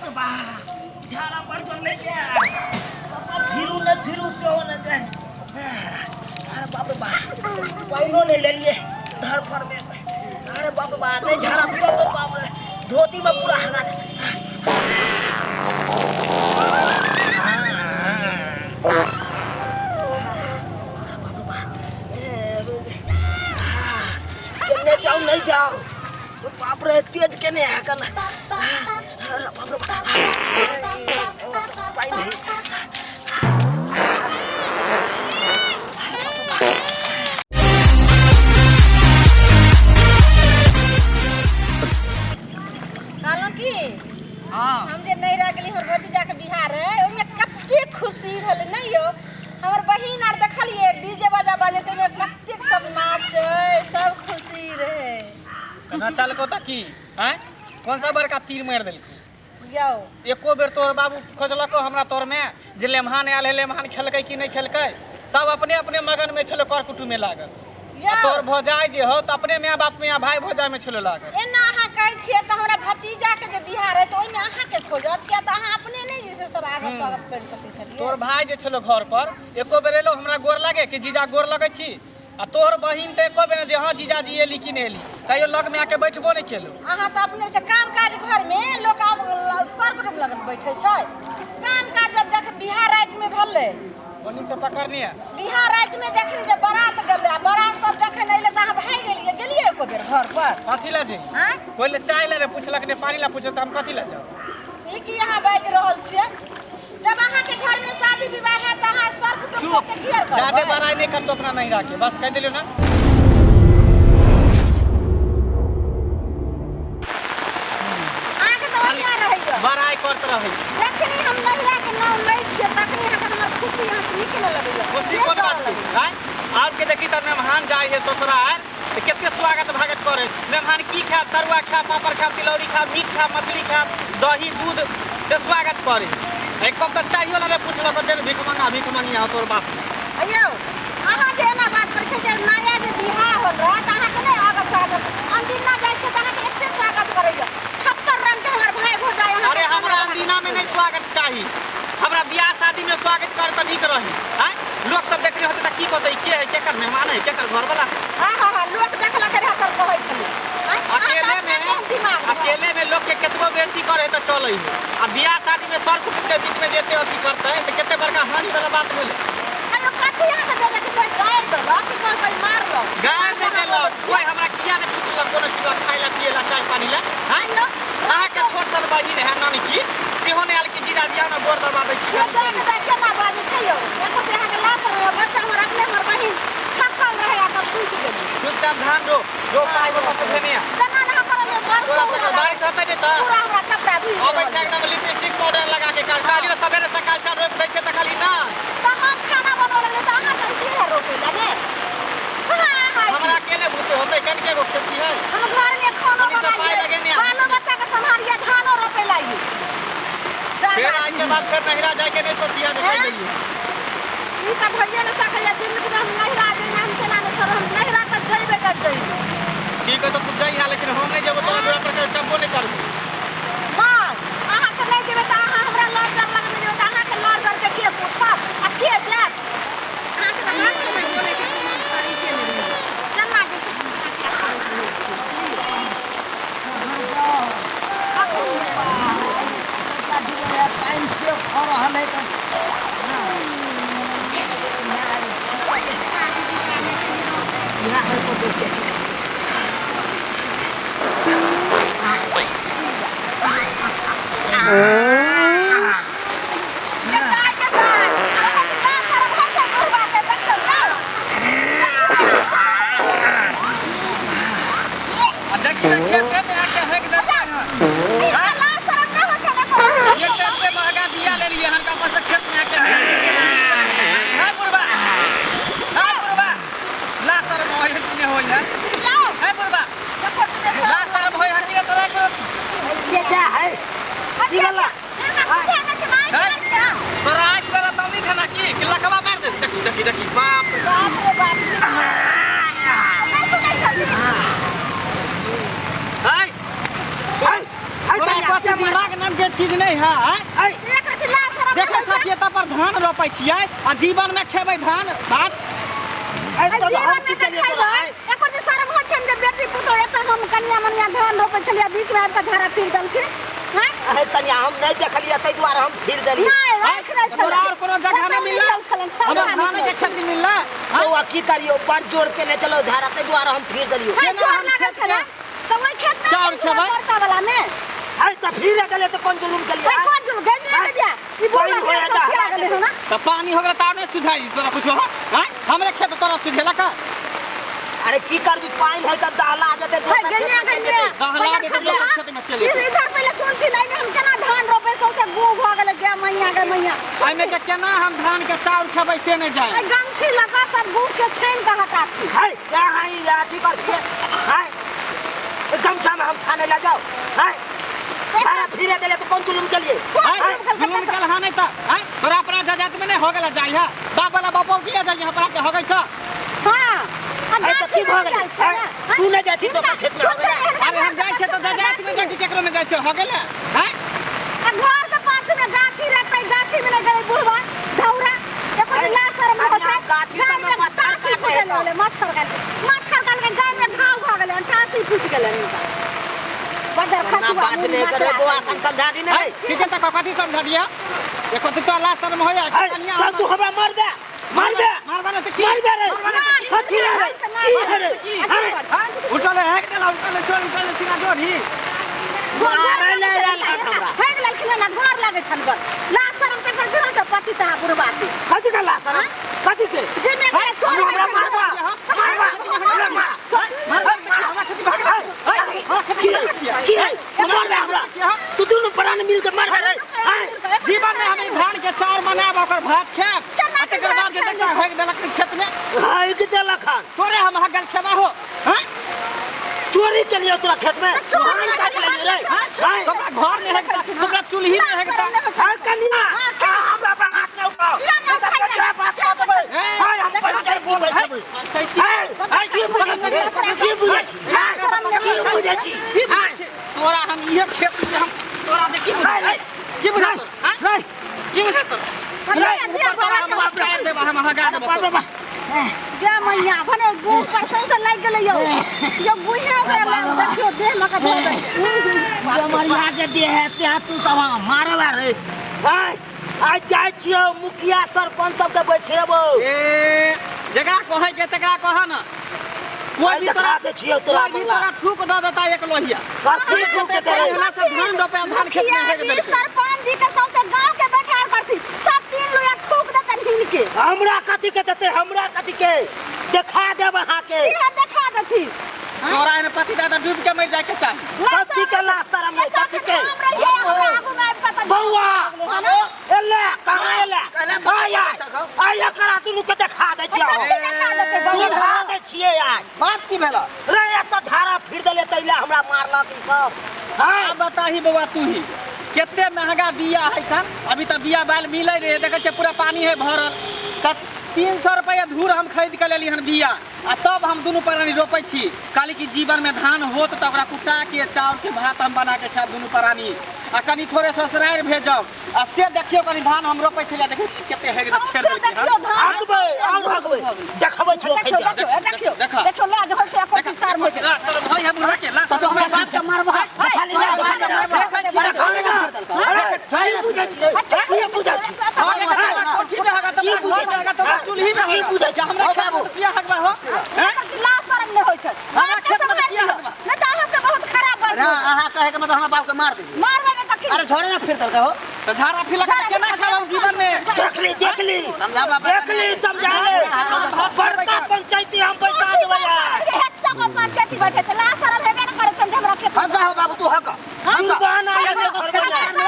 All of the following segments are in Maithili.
रे बा, झाड़ा पर चल ले जा, कतऽ फिरू ने फिरू सेहो ने जाए। अरे बाप रे बा, पानिओ नहि लेलियै धरफड़ में। अरे बाप रे बा, नहि झाड़ा फिरब तऽ बाप रे धोती में पूरा हगा देत। केने जाओ नहीं जाओ, बाप रे तेज केने है कन। अरे बाप रे बाप, पाई नहीं। कहलहुँ की हाँ। हम जे नैहरा गेली, हमर भतीजाके बिहार है, ओहिमे कतेक खुशी भेलै नहि यौ। हमर बहिन आर देखलियै डीजे बाजा बजेतै, ओहिमे कतेक सब नाचै, सब खुशी रहै। नचलको तऽ की आँय, कौन सा बड़का तीर मारि देलकै यौ? एको बेर तोहर बाबू खोजलको हमरा तोरमे जे लेमहान आयल है, लेमहान खेलकै कि नहि खेलकै? सब अपने अपने मगनमे छलै, कर कुटुमे लागल। यौ, तोहर भौजाइ जे हो तऽ अपने माय बाप में आ भाय भौजाइ में छलो लागल। एना अहाँ कहै छियै तऽ हमरा भतीजाके जे बिहार है तऽ ओहिमे अहाँके खोजत, किया तऽ अहाँ अपने नहि जे छै सब आगाँ स्वागत करि सकै छलियै। तोहर भाय जे छलो घर पर एको बेर एलो हमरा गोर लागे कि जीजा गोर लगै छी? आ तोहर बहिन तऽ एको बेर जे हँ जीजाजी एली कि नहि एली, तैयो लगमे आके बैठबो नहि केलो। अहाँ तऽ अपने छै, काम काज घरमे लोक आब सर कुटुम्ब लगन बैठै छै। काम काज जब देख बिहार रातिमे भेलै ओनी से पकड़ने है। बिहार रातिमे जखन जे बारात गेलै आ बारात सब जखन अयलै तऽ अहाँ भागि गेलियै, गेलियै एको बेर घर पर? कथी लए जे आँय? कोइ ले चाय ले पूछलक ने पानी ला पूछलक, तऽ हम कथी लए जाउ? ई की अहाँ बाजि रहल छियै? जब अहाँके घरमे शादी विवाह है तऽ अहाँ सर कुटुम्ब चुप के किया करबै? जादे बड़ाई नहीं करतो अपना नैहरा के, बस कह दिलियो ना। अहाँके तऽ ओहिना रहैया। बड़ाई करत रहै छै। जखनी हम नैहरा के नाम लै छियै तखनी अहाँके हमर खुशी अहाँके नीक नहि लगैया। खुशी से कोन डर बात के? लगैया। आँय? आब के देखी तऽ मेहमान जाइ है ससुराल तऽ कते स्वागत भागत करे। मेहमान की खायब? तरुआ खायब, पापड़ खायब, तिलौरी खायब, मीट खायब, मछली खायब, दही दूध से स्वागत करे। एक कप तऽ चाहियो ला पूछलक जे भीख मंगा, भीख मंगिया हो तोर बाप। यौ, अहाँ जे एना बात करै छियै, जे नया जे बियाह होल रहत अहाँके नहि आगा स्वागत, अनदिना जाइ छै तऽ अहाँके एते स्वागत करैया, 56 रंग के हमर भाय भौजाइ अहाँके। अरे हमरा खाना अनदिना में नहीं स्वागत चाही, हमरा बियाह शादी में स्वागत कर तऽ नीक रही। आँय, लोक सब देखने होते तऽ की कहतै, के है, केकर मेहमान है, केकर घर वाला है? हाँ हाँ हाँ, लोक देखलक रहे तऽ कहै छलै। आँय, अहाँके अकेले अपना में कोन दिमाग रहत? अकेले में लोग के केतबो बेइज्जती करे तऽ चलै है, आ बियाह शादी में सर कुटुम्ब के बीच में जेते अथी करतै तऽ कते बड़का हानि वाला बात भेलै। अयो, कथी अहाँके देलक? कि कोइ गारि देलक कि कोइ कोइ मारलक? गारि नहि देलक कोइ, हमरा किया नहि पुछलक कोनो चीज खाय ला, पिए ला, चाय पानी ला? आँय? अयो, अहाँके छोट सन बहिन है नानकी, सेहो नहि आयल कि जीजाजी आउ ने, गोर दबा दै छी। के कनी देख करै छी। देख केना बाजै छै यौ। देखो ते अहाँके लाश रहै बच्चा, हमर अपने हमर बहिन थकल रहै आ तब सुति गेली। चुपचाप धान रोप, रोप पाइ ओतऽ से भेने आ। केना नहा करलियै बरसो तोरा सबके हुअ लागल। बारिश होतै नहि तऽ पूरा हमरा कपड़ा भीज अबै रहल छै यऽ। एकदम लिपस्टिक पाउडर लगा के काल कहलियो सवेरे सकाल चार रोपि दै छै तऽ कहली ना। तऽ हम खाना बनबऽ लगलियै तऽ अहाँ तऽ अइतियै हे रोपै लए ने। कहाँ अहाँ हमरा अइतियै? अकेले भूते होतै? कनिके गो खेती है। हम घरमे खानो कनी सफाई बनाइए, लगेने आ। बालो बच्चाके सम्हारिए, धानो रोपै लागिए। फेर आइके बाद फेर नहिरा जाइके नहि सोचिया जे कहि हैं? देलियै। ई तऽ भइए नहि सकैए जिन्दगीमे हम नहिरा जइने हम केना नहि छोड़ब, हम नहिरा तऽ जइबे तऽ जइबे। ठीक है तऽ तू जइहा, लेकिन हम नहि जेबो तोरा दुआर पर, कहियो टपबो नहि करबो। नहि, अहाँके नहि जेबै तऽ अहाँ हमरा लड़ डर लगने जेबै तऽ अहाँके लड़ डरके के पूछत आ के जायत? अहाँके तऽ हाथ से नहि बोलैके कोनो तरीके नहि रहैए। केना जे छै से अहाँ करैत रहै छियै। पानि से भऽ रहल है तऽ इएह है पर बैसै छै। जेताय जेताय, अहाँके लाज शरम होइ छै बुढ़बाके? देखियौ जाउ। आ देखी ने खेते में आके हेक देलकै हन। ई लाज शरम नहि होइ छै ने कोनो? ये एते महंगा बिया लेलियै हन, ऊपर से खेत में आके हेक देलकै। है बुढ़बा, है बुढ़बा, ला शरम होय है कि नहि होय है? जाउ। है बुढ़बा, देखो तऽ ला शरम होय है कि नहि तोरा? बेचा है की वाला? चीज नहीं है आँय? आय एक रति लाज शरम देखै नहि होइ छै? छथिए तब पर धान रोपै छियै आ जीवन में खेबै धान भात आय आ तब जीवन हम में की तऽ करियै तोरा खैबै आय एकर जे शरम होइ छनि जे बेटी पुतोह एतऽ हम कनिया मनिया धान रोपै छलियै बीच में आबि कऽ झाड़ा फिर देलखिन हैं अरे कनिया हम नहि देखलियै ताहि दुआरे हम फिर देलियै नहि राख नहि छलै तोरा और कोनो जगह नहि मिललै छलनि हमर धान के खेत मिललै बौआ की करियौ बड़ जोर के नहि चलो झाड़ा ताहि दुआरे हम फिर देलियौ है केना जोर हम लागल खेत छलै तऽ ओहि खेत में चाउर खेबै? बड़का वाला में अरे तऽ फिर देलियै तऽ कोन जुलुम केलियै ओहि कोन जुल गई में गया ई बुढ़वा पानि होया के तऽ सब गेलै हो ना तऽ पानी हो गेलै तऽ आर नहि सुझाइ तोरा कुछो आँय हमरे खेत तोरा सुझेला का अरे की करबी पानि है तऽ दहला जेतै है दोसर गनिया खेत में चलि गनिया जेतै। दहला बजर देतै, खसुआ। दोसर खेत में चलि जेतै। इधर पहिले सुनथिन एहिमे हम केना धान रोपे सौंसे गू भऽ गेलै गे मैया गे मैया एहिमे के केना हम धान के चाउर खेबै से नहि जानि एहि गमछी लऽ कऽ सब गू के छानि कऽ हटाथी है यहाँ ई अथी कर छियै है गमछा में हम छाने ला जाओ है सारा फिरे देले तो कोन जुलुम केलिए आँय, जुलुम केल हाँ नहीं तऽ आँय तोरा अपना जजात में नहीं हो गेला जाइ है बाप वाला बापो किया जाइ है अपना के हो गई छ हाँ आ अरे तऽ गाछी की भऽ में गेलै? जाइ छै ने आँय, तू नहि जाइ छी दोसर खेत में हो गेलै? अरे हम जाइ छियै तऽ जजात में जाइ कि केकरो में जाइ छियै हो गेलै आँय आ घर के पाछू में गाछी रहतै गाछी में नहि गेलै बुढ़वा धौरा एको अरे, लाश शरम अरे होइ छै गाछी गाय सबमे में मच्छर टाँसी काटै फूटल है होलै मच्छर काटि मच्छर काटि के गाय में घाव भऽ गेलै टाँसी फूटि गेलै हुनका बजर ना खसुआ बात मुँह नहीं करे मचरा बौआ के। कन समझा दी आँय, नहीं ठीक है तऽ कथी समझा दिया एको तो तोरा लाज शरम होया अरे, कनिया चल तू हमरा मार दे मार दे मारबा नहीं तऽ की मार दे रे मारबा नहीं तऽ की? कथी रे की है रे अरे उठल है देला उठल चोर उठल सीना जोड़ी गोर मारे लागै ले छनि आयल हाथ हमरा। हेग ललखिन ना गोर लागै छनि गोर लाज शरम तऽ एकर जरा पति तहा बुढ़वा के कथी के लाश रे कथी के जे में के चोर हमरा मारबा मारबा हमरा मार की की है मार दे हमरा तू दुनू प्राण मिल के मार रे आय जीवन में हम ई धान के चाउर बनाब ओकर भात खायब केना आ के तकर बाद जे भात देखता हेग देलक खेत में हाय के देलक हन तोरे हम हगल खेबा हो हैं चोरी के लिए तोरा खेत में चोरी धान काट लेली रे हैं? तोरा घर में हेगता तोरा चूल्ही में हेगता हाय कन्या हमरा पर हाथ ना उठाओ किया ना उठाइ? बात कर देबै हाय हम पंचायत बोलै सब पंचायती हाय हाय की बुझै छी की बुझै छी की बुझै छी की बुझै छी? तोरा हम इहे खेत में हम तोरा जे की बुझै की बुझै तोरा हैं? की बुझै तोरा रे ऊपर तोरा हम बाप देबा हम हगा देबा बाप रे तोरा। बाप गे मैया भने गुड़ पर सौंसे लागि गेलै यौ यौ गुहे ओकरा लग देखियौ देह में के धो दै मरिया के देह है त्या तू सब मारबा रे आय आइ जाइ छियौ मुखिया सरपंच सबके बैठेबो ए जकरा कहै के तकरा कह न कोई आइ भी देखा तोरा दै छियौ तोरा कोई भी तोरा थूक दऽ देता एक लोहिया कथी थूक देतै रे? मेहनत से धान रोपे धान खेत में मुखिया हेग जी देलकै सरपंच जी के सौंसे गांव के बैठार करथिन सब तीन लोहिया थूक देतन हिनके हमरा कथी के देतै हमरा कथी के देखा देब अहाँके इहे देखा देथिन तोरा एहन पति दादा डूब के मर जाय के चाही कथी के लाज शरम है कथी के बौआ एले कहाँ एले आय आय एकरा दुनू के देखा दै छियै देखा दै छियै आइ बात की भेल रे एतऽ झाड़ा फिर देले तैले हमरा मारलक ई सब हाँ बताही बौआ तू ही कते महंगा बिया है खन अभी तऽ बिया बाल मिलै रहे देखै छियै पूरा पानी है भरल तऽ 300 रुपया धूर हम खरीद के लेली हन बिया आ तब हम दुनू प्राणी रोपै छी कहली कि जीवन में धान होत तऽ ओकरा कुटा के चाउर के भात हम बना के खायब दुनू प्राणी आ कनी थोड़े ससुरारि भेजब आ से देखियौ कनी धान हम रोपै छलियै देखियौ कते है सौंसे देखियौ धान हगबै आओर हगबै देखबै छियै देखियौ देखियौ देखियौ देखा। देखियौ लाज होइ छै एको पिसार होइ छै ला शरम होइ है बुढ़ा के ला तो शरम हमरा बाप के मारबह खाली ना देखै छी खाली ना अरे की बुझै छियै की बुझै छियै कोठी में हगा तोरा घर में हगा तोरा चूल्ही में की हगा बुझै या हमरा खेत में किया हगबा हो हैं? लाज शरम नहि होइ छै हमरा बापके खेत में सम्हारि किया लिअ। हगबा? नहि तऽ अहाँके बहुत खराब बात अरे अहाँ कहे के मतलब हमरा बाप के मार देली मारबै नहि तऽ की अरे झोरे ना फिर देलकै हो तो झाड़ा फिलक झाड़ा केना फिलक खाब जीवन में देख ली देख ली समझा बाबा देख ली समझा ले बड़का पंचायती हम पैसा देबै यार एत्ते गो पंचायती बैठे छै लाज शरम हेबे नहि करै छै हमरा खेत हक हो बाबू तू हक जुर्माना लगे छोड़बै ना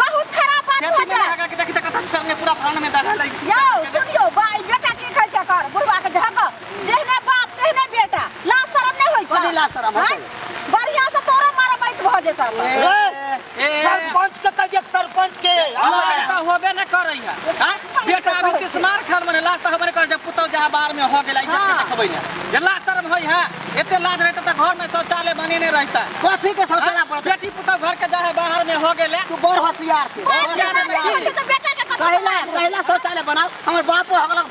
बहुत खराब बात खेती हो में जाए हगा के देखी त कथा छेड़ने पूरा धान में दहा लगी यौ सुनियौ बाई बेटा की कहै छै कर बुढ़वा के झग जेहने बाप तेहने बेटा लाज शरम नहि होइ छै कथी लाज शरम होतै? आँय? बढ़िआँ से तोरो मारमाइत भऽ जेतौ ए, सरपंच के कहिए सरपंच के लाज त होबे न करै है हाँ? बेटा अभी तिसमार खान मने लाज त होबे न करै जब पुतौ जहाँ बाहर में हो गेला इज्जत के हाँ। देखबै ना जे लाज शरम होइ है एते लाज रहता त घर में शौचालय बनेने रहता कथी के शौचालय पड़तै बेटी पुतौ घर के जाहे बाहर में में हो गेले। तू बड़ होशियार छे। होशियार बाप है के की? तऽ बेटा के कतऽ कहला लाज रहै? कहला शौचालय बनाओ हमर बापो हगल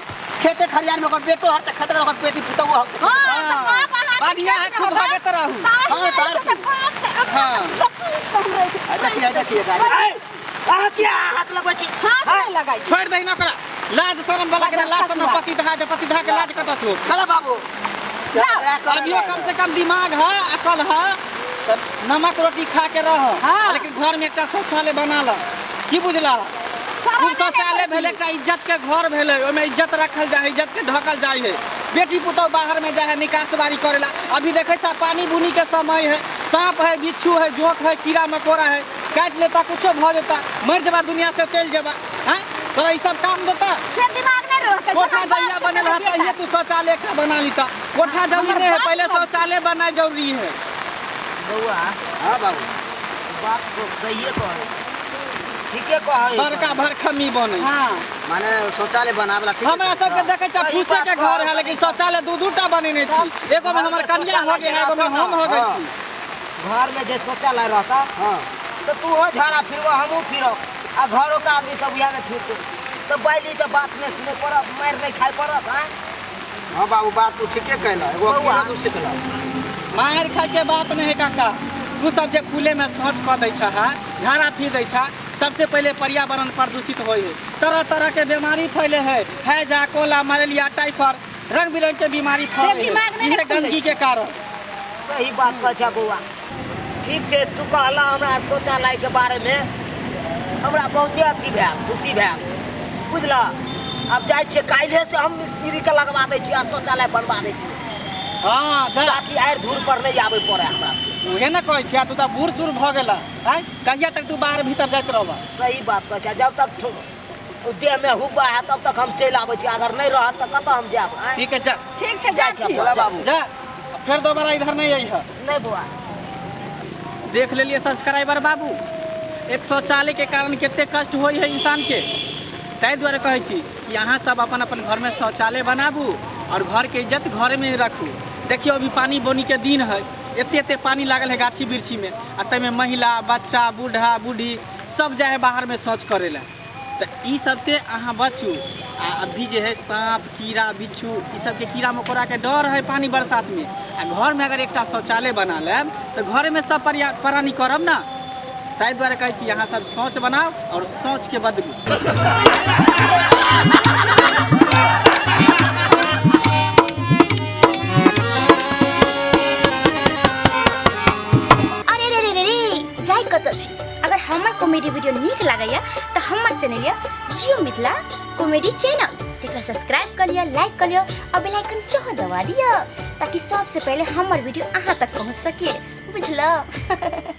खेते खरियान में ओकर बेटो हर त खेत ओकर बेटी पुतहु हक। हाँ, तऽ बाप अहाँके बढ़िया है, खेतमे खूब होगा। भगैत रहू। ताहि हाँ, में तार जे छै से बाप के अपना हाँ। सब कुछ हम रहै। आ देखिए आ देखिए ऐ, अहाँ किया हाथ लगबै छी? हाथ नहि लगै छै। छोड़ि दही ना ओकरा, लाज शरम वाला के लाज शरम पति दहा जे पति दहा के लाज कतऽ से होत? चलो बाबू। अभियो कम से कम दिमाग है, अकल है, तऽ नमक रोटी खा के रह। हाँ। लेकिन घर में एकटा शौचालय बना ल, की बुझला? शरम खूब नहि शौचालय करै भेलै, छी। एकटा इज्जत के घर भेलै, ओहिमे इज्जत रखल जाइ है, इज्जत के ढकल जाइ है। बेटी पुतहु बाहर में जाइ है निकास बारी करेला। अभी देखै छा पानी बुनी के समय है, सांप है, बिच्छू है, जोंक है, कीड़ा मकोड़ा है, काटि लेता कुछो भऽ जेता, मरि जेबा दुनिया से चलि जेबा। हैं तोरा ई सब काम देता? से दिमाग नहि रहतै। कोठा जखन बाप जहिया के बनल है बेटा तहिये तू शौचालय का बना लीता। कोठा जरूरी हमर नहीं है, बाप पहले सब- शौचालय बनाए जरूरी है। बौआ हां बाबू बात तो सहिए कहै, ठीके कहै। बड़का भरखमी बने। हाँ। माने शौचालय बनावला ठीक। हमरा सबके देखै छ सही फूसे के बात घर है, कहै। लेकिन शौचालय दू दू टा बनेने छी। एगो में हमर कन्या हो गए है, एगो में हम हो गए छी। घर में जे शौचालय रहता हां तो तू हो झाड़ा फिरबो, हमहूँ फिरब, आ घरों के आदमी सब इएह में फिरते, तो बैली तो बात में सुने पड़त, मारि नहीं खाय पड़त। आँय हां बाबू बात तू ठीके कहला, एगो बौआ। तू सिखला। मारि खाय के बात नहीं है काका, तू सब जे खुले में शौच कऽ दै छह, झाड़ा फिर दै छह, सबसे पहले पर्यावरण प्रदूषित होइ है, तरह तरह के बीमारी फैले है, हैजा, कोला, मलेरिया, टाइफाइड, रंग बिरंग के बीमारी फैले है। दिमाग नहि ने इहे खुलै गंदगी के कारण। सही बात कहै छह बौआ, ठीक छै। तू कहला हमरा शौचालय के बारे में, हमरा बहुते अथी भेल, खुशी भेल, बुझलह? आब जाइ छियै काल्हिए से हम मिस्त्री के लगवा दै छियै आ शौचालय बनवा दै छियै। हाँ जा। ताकि आड़ि धूर पर नहि आबै पड़े हमरा। उहे ने कहै छियै, तू तऽ बूढ़ सूढ़ भऽ गेला, आँय कहिया तक तू बाहर भीतर जाइत रहबा? सही बात कहै छै, जब तक देह में हुब्बा है तब तक हम चलि आबै छी, अगर नहि रहत तऽ कतऽ हम जायब? आँय? ठीक है जा। ठीक छै, जाइ जाइ छियै। छी। बोला बाबू। जा, फेर दोबारा इधर नहीं आई है। नहि बौआ। देख लेलिए सब्सक्राइबर बाबू, एक शौचालय के कारण कते कष्ट होइ है इंसान के। ताहि दुआरे कहै छी कि अहाँ सब अपन अपन घर में शौचालय बनाबू और घर के इज्जत घरे में रखू। देखियो अभी पानी बोनी के दिन है, एते एते पानी लागल है गाछी वृक्षी में, आ ताहिमे महिला, बच्चा, बूढ़ा बूढ़ी सब जाइ है बाहर में शौच करे ला। तऽ ई सबसे अहाँ बचू। आ अभी जे है सांप, कीड़ा, बिच्छू, ई सबके कीड़ा मकोड़ा के डर है पानी बरसात में। आ घर में अगर एकटा शौचालय बना लेब तऽ घरे में सब प्राणी करब ना। ताहि दुआरे कहै छी अहाँ सब शौच बनाउ और शौच के बदलू। अरे रे रे रे रे, जाय कतऽ छी? अगर हमर कॉमेडी वीडियो नीक लागैया तऽ हमर चैनल या जियो मिथिला कॉमेडी चैनल, तेकरा सब्सक्राइब कर लिअ, लाइक कर लिअ और बेल आइकन सेहो दबा दिअ, ताकि सबसे पहिले हमर वीडियो अहाँ तक पहुँच सके, बुझलौ?